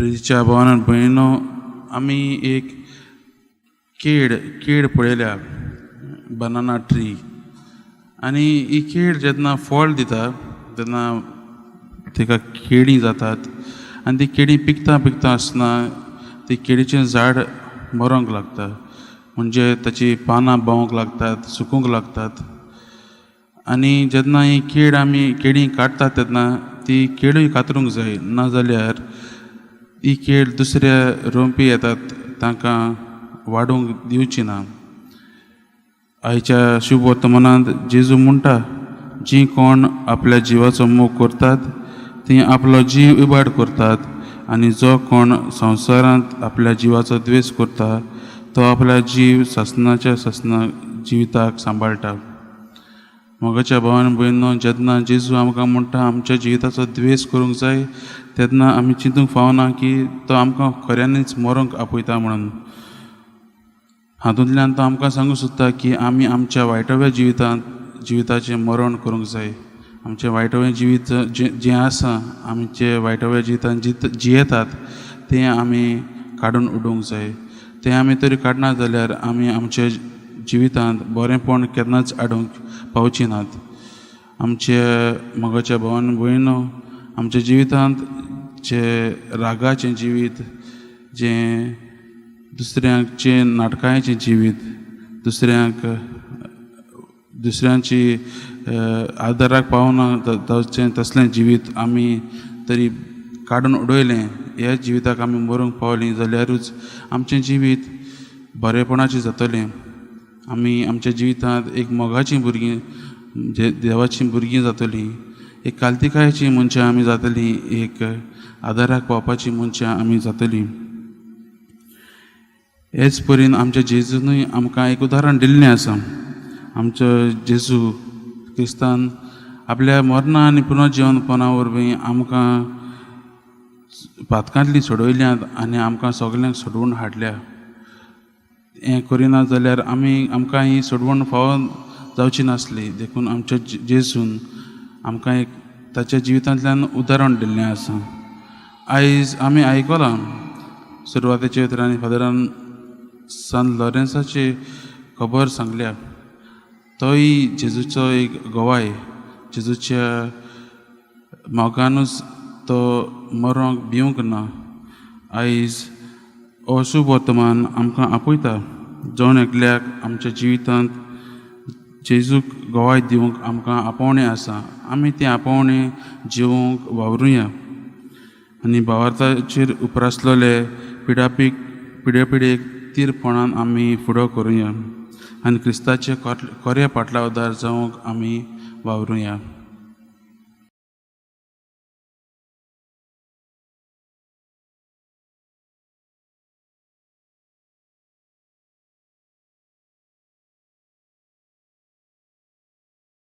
प्रितीच्या भावान भयणीनो, आमी एक केळ केळ पळयल्या, बनाना ट्री. आनी ही केळ जेन्ना फळ दिता तेन्ना ताका केळीं जातात आनी ती केळीं पिकता पिकता आसतना ती केळीचें झाड मरोंक लागता, म्हणजे ताची पानां बावूंक लागतात, सुकूंक लागतात. आनी जेन्ना ही केळ आमी केळीं काडटात तेन्ना ती केळूय कातरूंक जाय, नाजाल्यार ही केळ दुसऱ्या रोंपी येतात तांकां वाडूंक दिवची ना. आयच्या शुभ वर्तमानांत जेजू म्हणटा, जीं कोण आपल्या जिवाचो मोग करतात तीं आपलो जीव इबाड करतात आनी जो कोण संवसारांत आपल्या जिवाचो द्वेश करता तो आपल्या जीव सासनाच्या सासना जिविताक सांबाळटा. मोगाच्या भावान भयणीनो, जेन्ना जेजू आमकां म्हणटा आमच्या जिविताचो द्वेश करूंक जाय तेन्ना आमी चिंतूंक फावना की तो आमकां खऱ्यांनीच मरोंक आपयता म्हणून. हातूंतल्यान तो आमकां सांगूंक सोदता की आमी आमच्या वायटव्या जिवितांत जिविताचें मरण करूंक जाय. आमचें वायटवें जिवीत जें जें आसा, आमचे वायटव्या जिवितांत जियेतात तें आमी काडून उडोवंक जाय. तें आमी तरी काडना जाल्यार आमी आमच्या जिवितांत बरेंपण केन्नाच हाडूंक पावची नात. आमचे मोगाच्या भावान भयणीनो, आमच्या जिवितांत जे रागाचें जिवीत, जें दुसऱ्यांक नाटकांचें जिवीत, दुसऱ्यांक दुसऱ्यांची आदाराक पावना तशें तसलें जिवीत आमी तरी काडून उडयलें, ह्या जिविताक आमी मरूंक पावलीं जाल्यारूच आमचें जिवीत बरेपणाचें जातलें. आमी आमच्या जिवितांत एक मोगाचीं भुरगीं, जे देवाचीं भुरगीं जातलीं, एक काल्तिकायेचीं मनशां आमी जातलीं, एक आदाराक पावपाचीं मनशां आमी जातलीं. हेच परीन आमच्या जेजूनय आमकां एक उदाहरण दिल्लें आसा. आमचो जेजू क्रिस्तान आपल्या मरणा आनी पुनर्जिवनपणा वरवीं आमकां पातकांतलीं सोडयल्यांत आनी आमकां सगल्यांक सोडवून हाडल्या. हें करिना जाल्यार आमी आमकां ही सोडवण फावो जावची नासली. देखून आमच्या जेजून आमकां एक ताच्या जिवितांतल्यान उदाहरण दिल्लें आसा. आयज आमी आयकलां सुरवातेच्या उतरांनी फादरान सान लॉरेन्साची खबर सांगल्या. तोय जेजूचो एक गवाय. जेजूच्या मोगानूच तो मरोंक भिवंक ना. आयज हो शुभ वर्तमान आमकां आपयता, जण एकल्याक आमच्या जिवितांत जेजूक गवाय दिवंक आमकां आपोवणें आसा. आमी तें आपोवणें जिवूंक वावरुया आनी भावार्थाचेर उप्रासलेले पिडापीक पिड्या पिडेक तीरपणान आमी फुडो करुया आनी क्रिस्ताचे कोऱ्या पाटलावदार जावंक आमी वावरुया.